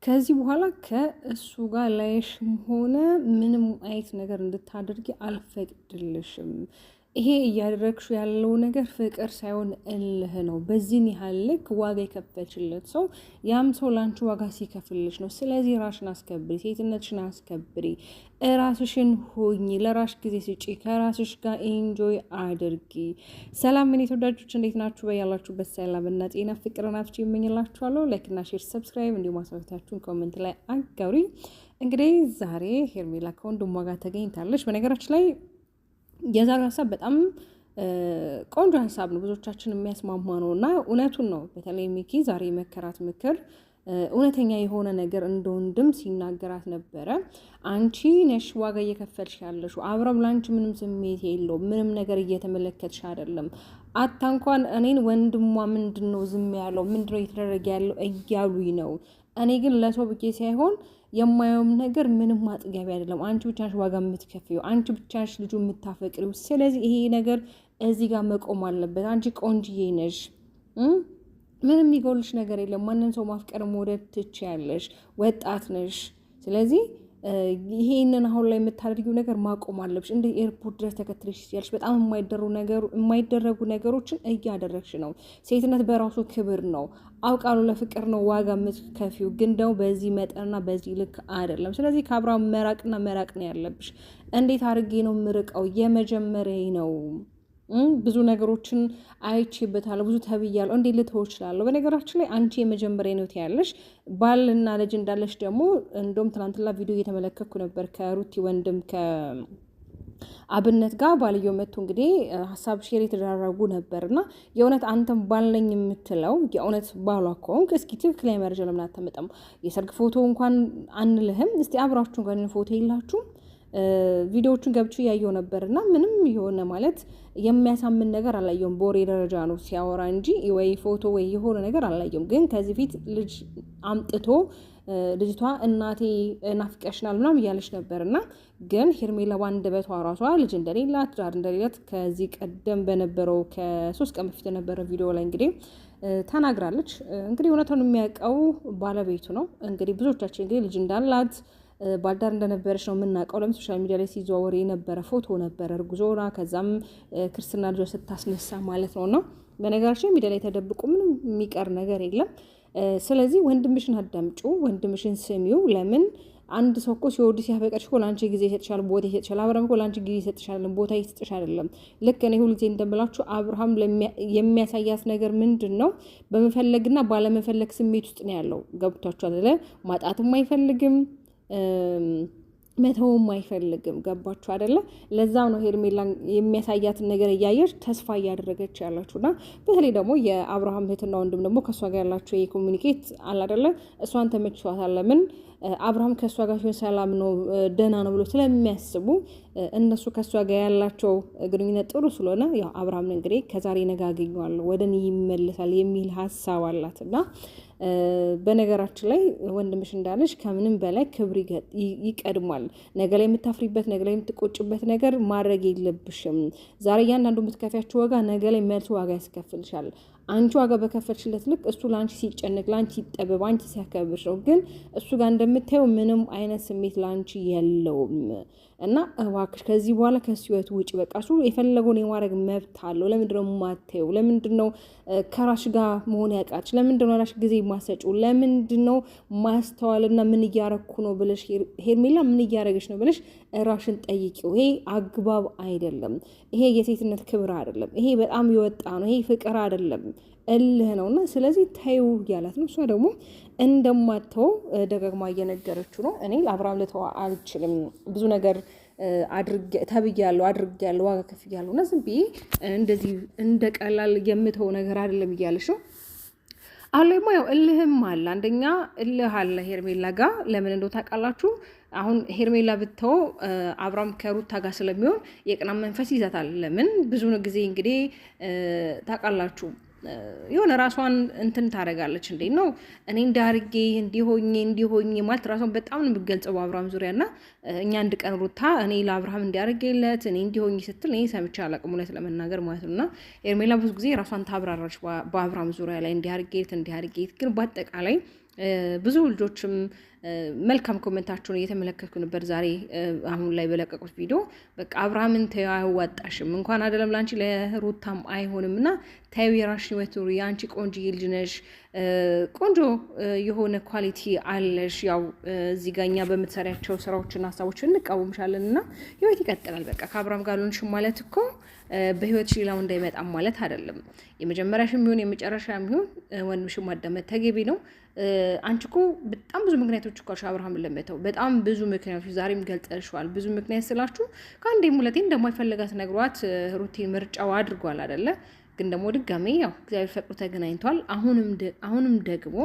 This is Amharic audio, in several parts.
ከዚህ በኋላ ከእሱ ጋር ላይሽም ሆነ ምንም አይነት ነገር እንድታደርጊ አልፈቅድልሽም። ይሄ እያደረግሽው ያለው ነገር ፍቅር ሳይሆን እልህ ነው። በዚህን ያህል ልክ ዋጋ የከፈልሽለት ሰው ያም ሰው ለአንቺ ዋጋ ሲከፍልሽ ነው። ስለዚህ ራሽን አስከብሪ፣ ሴትነትሽን አስከብሪ፣ ራስሽን ሁኚ፣ ለራሽ ጊዜ ስጪ፣ ከራስሽ ጋር enjoy አድርጊ። ሰላም እኔ ተወዳጆች እንዴት ናችሁ? በያላችሁበት ሰላምና ጤና ፍቅርን አብዝቼ እመኝላችኋለሁ። Like ና share፣ subscribe እንዲሁም አስተያየታችሁን comment ላይ አጋሩኝ። እንግዲህ ዛሬ ሄርሜላ ከወንድሟ ጋር ተገኝታለች። በነገራችን ላይ የዛሬው ሀሳብ በጣም ቆንጆ ሀሳብ ነው፣ ብዙዎቻችን የሚያስማማ ነው እና እውነቱን ነው። በተለይ ሚኪ ዛሬ የመከራት ምክር እውነተኛ የሆነ ነገር እንደ ወንድም ሲናገራት ነበረ። አንቺ ነሽ ዋጋ እየከፈልሽ ያለሽው፣ አብረም ለአንቺ ምንም ስሜት የለውም፣ ምንም ነገር እየተመለከትሽ አይደለም። አታ እንኳን እኔን ወንድሟ ምንድን ነው ዝም ያለው፣ ምንድን ነው እየተደረገ ያለው እያሉኝ ነው። እኔ ግን ለሰው ብዬ ሳይሆን የማየውም ነገር ምንም አጥጋቢ አይደለም። አንቺ ብቻ ነሽ ዋጋ የምትከፍይው፣ አንቺ ብቻ ነሽ ልጁ የምታፈቅሪው። ስለዚህ ይሄ ነገር እዚህ ጋር መቆም አለበት። አንቺ ቆንጅዬ ነሽ፣ ምንም የሚጎልሽ ነገር የለም። ማንም ሰው ማፍቀር መውደድ ትችያለሽ፣ ወጣት ነሽ። ስለዚህ ይሄንን አሁን ላይ የምታደርጊው ነገር ማቆም አለብሽ። እንደ ኤርፖርት ድረስ ተከትለሽ ያልሽ በጣም የማይደረጉ ነገሮችን እያደረግሽ ነው። ሴትነት በራሱ ክብር ነው። አውቃለሁ ለፍቅር ነው ዋጋ የምትከፊው፣ ግን ደግሞ በዚህ መጠንና በዚህ ልክ አይደለም። ስለዚህ ከአብርሃም መራቅና መራቅ ነው ያለብሽ። እንዴት አድርጌ ነው የምርቀው? የመጀመሪያ ነው፣ ብዙ ነገሮችን አይቼበታለሁ፣ ብዙ ተብያለሁ። እንዴት ልተው እችላለሁ? በነገራችን ላይ አንቺ የመጀመሪያ ነው ያለሽ ባልና ልጅ እንዳለሽ ደግሞ እንደውም ትናንትና ቪዲዮ እየተመለከትኩ ነበር ከሩቲ ወንድም ከአብነት ጋር ባልየው መጥቶ እንግዲህ ሀሳብ share የተደራረጉ ነበር እና የእውነት አንተም ባልነኝ የምትለው የእውነት ባሏ ከሆንክ እስኪ ትክክለኛ መረጃ ለምን አታመጣም? የሰርግ ፎቶ እንኳን አንልህም። እስቲ አብራችሁ እንኳን ፎቶ የላችሁም? ቪዲዮዎቹን ገብቼ እያየው ነበር እና ምንም የሆነ ማለት የሚያሳምን ነገር አላየውም። በወሬ ደረጃ ነው ሲያወራ እንጂ ወይ ፎቶ ወይ የሆነ ነገር አላየውም። ግን ከዚህ ፊት ልጅ አምጥቶ ልጅቷ እናቴ ናፍቀሽናል ምናምን እያለች ነበር እና ግን ሄርሜላ በአንደበቷ ራሷ ልጅ እንደሌላት፣ ትዳር እንደሌላት ከዚህ ቀደም በነበረው ከ3 ቀን በፊት የነበረ ቪዲዮ ላይ እንግዲህ ተናግራለች። እንግዲህ እውነቱን የሚያውቀው ባለቤቱ ነው። እንግዲህ ብዙዎቻችን እንግዲህ ልጅ እንዳላት፣ ባልዳር እንደነበረች ነው የምናውቀው። ለምን social media ላይ ሲዘዋወር የነበረ ፎቶ ነበረ እርጉዝ ሆና ከዛም ክርስትና ልጇ ስታስነሳ ማለት ነው። እና በነገራችን ሚዲያ ላይ ተደብቆ ምንም የሚቀር ነገር የለም። ስለዚህ ወንድምሽን አዳምጪው፣ ወንድምሽን ስሚው። ለምን አንድ ሰው እኮ ሲወድ ሲያፈቅርሽ እኮ ለአንቺ ጊዜ ይሰጥሻል፣ ቦታ ይሰጥሻል። አብርሃም እኮ ለአንቺ ጊዜ ይሰጥሻል፣ ቦታ ይሰጥሽ አይደለም። ልክ እኔ ሁልጊዜ እንደምላችሁ አብርሃም የሚያሳያት ነገር ምንድን ነው? በመፈለግና ባለመፈለግ ስሜት ውስጥ ነው ያለው። ገብቷችኋል አይደለ? ማጣትም አይፈልግም፣ መተውም አይፈልግም። ገባችሁ አይደለ? ለዛም ነው ሄርሜላ የሚያሳያትን ነገር እያየች ተስፋ እያደረገች ያላችሁ እና በተለይ ደግሞ የአብርሃም እህትና ወንድም ደግሞ ከእሷ ጋር ያላቸው የ communicate አለ አይደለ? እሷን ተመችቷታል። ለምን አብርሃም ከእሷ ጋር ሲሆን ሰላም ነው፣ ደህና ነው ብሎ ስለሚያስቡ እነሱ ከእሷ ጋር ያላቸው ግንኙነት ጥሩ ስለሆነ ያው አብርሃምን እንግዲህ ከዛሬ ነገ አገኘዋለሁ፣ ወደ እኔ ይመለሳል የሚል ሀሳብ አላት። እና በነገራችን ላይ ወንድምሽ እንዳለሽ ከምንም በላይ ክብር ይቀድማል። ነገ ላይ የምታፍሪበት፣ ነገ ላይ የምትቆጭበት ነገር ማድረግ የለብሽም። ዛሬ እያንዳንዱ የምትከፊያቸው ዋጋ ነገ ላይ መልስ ዋጋ ያስከፍልሻል። አንቺ ዋጋ በከፈልሽለት ልክ እሱ ለአንቺ ሲጨነቅ፣ ለአንቺ ሲጠበብ፣ አንቺ ሲያከብርሽ ነው። ግን እሱ ጋር እንደምታየው ምንም አይነት ስሜት ለአንቺ የለውም። እና እባክሽ ከዚህ በኋላ ከሱ ህይወት ውጪ። በቃ እሱ የፈለገውን የማድረግ መብት አለው። ለምንድን ነው የማታየው? ለምንድን ነው ከራሽ ጋር መሆን ያቃትሽ? ለምንድን ነው ራሽ ጊዜ የማሰጪው? ለምንድን ነው ማስተዋልና ምን እያረኩ ነው ብለሽ፣ ሄርሜላ ምን እያረገች ነው ብለሽ ራሽን ጠይቂው። ይሄ አግባብ አይደለም። ይሄ የሴትነት ክብር አይደለም። ይሄ በጣም የወጣ ነው። ይሄ ፍቅር አይደለም፣ እልህ ነው። እና ስለዚህ ተይው እያላት ነው። እሷ ደግሞ እንደማትተው ደጋግማ እየነገረችው ነው። እኔ ለአብርሃም ልተው አልችልም፣ ብዙ ነገር ተብያለሁ፣ አድርጌያለሁ፣ ዋጋ ከፍያለሁ እና ዝም ብዬ እንደዚህ እንደ ቀላል የምተው ነገር አይደለም እያለች ነው። አሁን ላይማ ያው እልህም አለ። አንደኛ እልህ አለ ሄርሜላ ጋር። ለምን እንደው ታውቃላችሁ? አሁን ሄርሜላ ብትተው አብርሃም ከሩታ ጋር ስለሚሆን የቅናት መንፈስ ይዛታል። ለምን ብዙ ጊዜ እንግዲህ ታውቃላችሁ የሆነ ራሷን እንትን ታደርጋለች። እንዴት ነው እኔ እንዳርጌ እንዲሆኜ እንዲሆኜ ማለት ራሷን በጣም ነው የምገልጸው በአብርሃም ዙሪያ። እና እኛ አንድ ቀን ሩታ እኔ ለአብርሃም እንዲያደርጌለት እኔ እንዲሆኝ ስትል እኔ ሰምቼ አላውቅም፣ እውነት ለመናገር ማለት ነው። እና ሄርሜላ ብዙ ጊዜ ራሷን ታብራራች በአብርሃም ዙሪያ ላይ እንዲያርጌት እንዲያርጌት፣ ግን በአጠቃላይ ብዙ ልጆችም መልካም comment ኣቸውን እየተመለከትኩ ነበር ዛሬ አሁን ላይ በለቀቁት ቪዲዮ። በቃ አብርሃምን ተይው፣ አያዋጣሽም፣ እንኳን አይደለም ለአንቺ ለሩታም አይሆንም እና ተይው፣ የራስሽን ህይወት ኑሪ። አንቺ ቆንጆ ልጅ ነሽ፣ ቆንጆ የሆነ quality አለሽ። ያው እዚህ ጋ እኛ በምትሰሪያቸው ስራዎችና ሀሳቦች እንቃወምሻለን እና ህይወት ይቀጥላል። በቃ ከአብርሃም ጋር አልሆንሽም ማለት እኮ በህይወትሽ ሌላው እንዳይመጣም ማለት አይደለም። የመጀመሪያሽም ይሁን የመጨረሻም ይሁን ወንድምሽን ማዳመጥ ተገቢ ነው። አንቺ እኮ በጣም ብዙ ምክንያቶች እኮ አብርሃምን ለመተው በጣም ብዙ ምክንያቶች ዛሬም ገልጸሽዋል። ብዙ ምክንያት ስላችሁ ከአንዴም ሁለቴ እንደማይፈልጋት ነግሯት ሩቲን ምርጫው አድርጓል አይደለ? ግን ደግሞ ድጋሜ ያው እግዚአብሔር ፈቅዶ ተገናኝቷል። አሁንም ደግሞ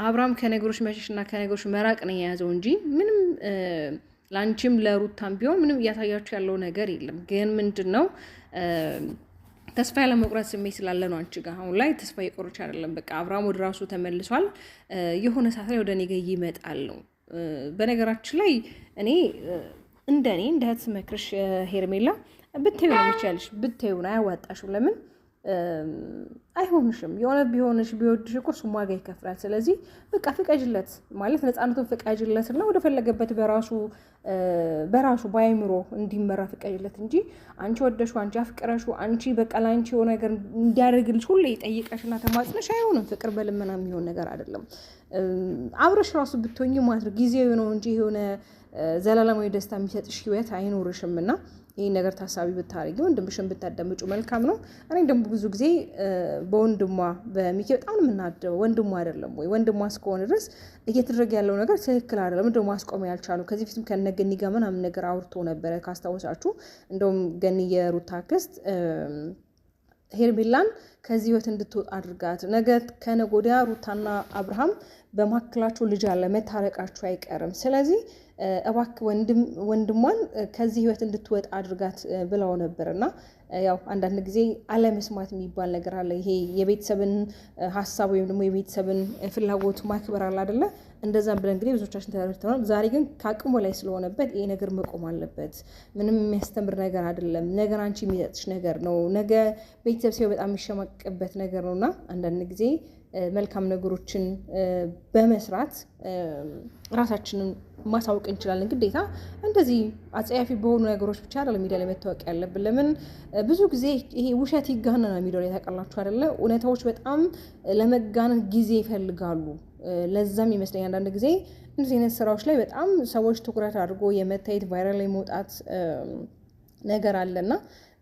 አብርሃም ከነገሮች መሸሽና ከነገሮች መራቅ ነው የያዘው እንጂ ምንም ለአንቺም ለሩታም ቢሆን ምንም እያሳያችሁ ያለው ነገር የለም። ግን ምንድን ነው፣ ተስፋ ያለመቁረጥ ስሜት ስላለ ነው አንቺ ጋር አሁን ላይ ተስፋ የቆረች አይደለም። በቃ አብርሃም ወደ ራሱ ተመልሷል። የሆነ ሰዓት ላይ ወደ እኔ ጋ ይመጣል ነው። በነገራችን ላይ እኔ እንደ እኔ እንደ እህት ስመክርሽ ሄርሜላ፣ ብታዩ ነው የሚቻልሽ፣ ብታዩ ነው፣ አያዋጣሽም። ለምን አይሆንሽም? የሆነ ቢሆንሽ ቢወድሽ እኮ እሱም ዋጋ ይከፍላል። ስለዚህ በቃ ፍቀጅለት፣ ማለት ነፃነቱን ፍቀጅለት እና ወደ ፈለገበት በራሱ በአይምሮ እንዲመራ ፍቀጅለት እንጂ አንቺ ወደሹ፣ አንቺ አፍቅረሹ፣ አንቺ በቃ ለአንቺ የሆነ ነገር እንዲያደርግልሽ ሁሌ ጠይቀሽና ተማጽነሽ አይሆንም። ፍቅር በልመና የሚሆን ነገር አይደለም። አብረሽ ራሱ ብትሆኚ ማለት ነው ጊዜያዊ ነው እንጂ የሆነ ዘላለማዊ ደስታ የሚሰጥሽ ህይወት አይኖርሽም እና ይህን ነገር ታሳቢ ብታደርጊ፣ ወንድምሽን ብታዳምጩ መልካም ነው። እኔ ደግሞ ብዙ ጊዜ በወንድሟ በሚኪ በጣም ነው የምናደው። ወንድሟ አይደለም ወይ? ወንድሟ እስከሆነ ድረስ እየተደረገ ያለው ነገር ትክክል አይደለም። እንደውም ማስቆም ያልቻሉ ከዚህ ፊትም ከነ ገኒ ጋር ምናምን ነገር አውርቶ ነበረ ካስታወሳችሁ። እንደውም ገኒ የሩታ አክስት ሄርሜላን ከዚህ ህይወት እንድትወጣ አድርጋት፣ ነገ ከነገ ወዲያ ሩታና አብርሃም በመካከላቸው ልጅ አለ፣ መታረቃቸው አይቀርም። ስለዚህ እባክህ ወንድሟን ከዚህ ህይወት እንድትወጣ አድርጋት ብለው ነበር። እና ያው አንዳንድ ጊዜ አለመስማት የሚባል ነገር አለ። ይሄ የቤተሰብን ሀሳብ ወይም ደግሞ የቤተሰብን ፍላጎት ማክበር አለ አይደለ? እንደዛም ብለን እንግዲህ ብዙዎቻችን ተረድተናል። ዛሬ ግን ከአቅሙ ላይ ስለሆነበት ይሄ ነገር መቆም አለበት። ምንም የሚያስተምር ነገር አይደለም። ነገር አንቺ የሚሰጥሽ ነገር ነው። ነገ ቤተሰብ ሲሆን በጣም የሚሸማቅበት ነገር ነው እና አንዳንድ ጊዜ መልካም ነገሮችን በመስራት ራሳችንን ማሳወቅ እንችላለን። ግዴታ እንደዚህ አጸያፊ በሆኑ ነገሮች ብቻ አይደለም ሚዲያ ላይ መታወቅ ያለብን። ለምን ብዙ ጊዜ ይሄ ውሸት ይጋነናል ሚዲያ ላይ፣ ታውቃላችሁ አይደለ? እውነታዎች በጣም ለመጋነን ጊዜ ይፈልጋሉ። ለዛም ይመስለኛል አንዳንድ ጊዜ እንደዚህ አይነት ስራዎች ላይ በጣም ሰዎች ትኩረት አድርጎ የመታየት፣ viral ላይ መውጣት ነገር አለና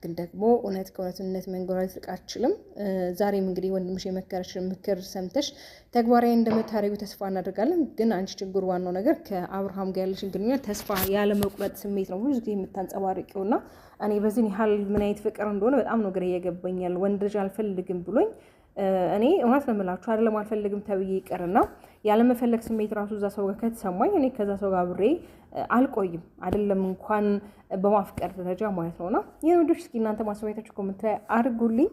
ግን ደግሞ እውነት ከእውነትነት መንገድ ልትርቅ አትችልም። ዛሬም እንግዲህ ወንድምሽ የመከረሽን ምክር ሰምተሽ ተግባራዊ እንደምታደርጊው ተስፋ እናደርጋለን። ግን አንቺ ችግሩ ዋናው ነገር ከአብርሃም ጋር ያለሽን ግንኙነት ተስፋ ያለመቁረጥ ስሜት ነው ብዙ ጊዜ የምታንጸባርቂው እና እኔ በዚህን ያህል ምን አይነት ፍቅር እንደሆነ በጣም ነው ግራ እየገባኛል። ወንድ ልጅ አልፈልግም ብሎኝ፣ እኔ እውነት ነው የምላችሁ፣ አይደለም አልፈልግም ተብዬ ይቅርና ያለመፈለግ ስሜት ራሱ እዛ ሰው ጋር ከተሰማኝ እኔ ከዛ ሰው ጋር አብሬ አልቆይም። አይደለም እንኳን በማፍቀር ደረጃ ማለት ነውና ይህን ወንዶች እስኪ እናንተ ማስተያየታችሁ comment ላይ አድርጉልኝ።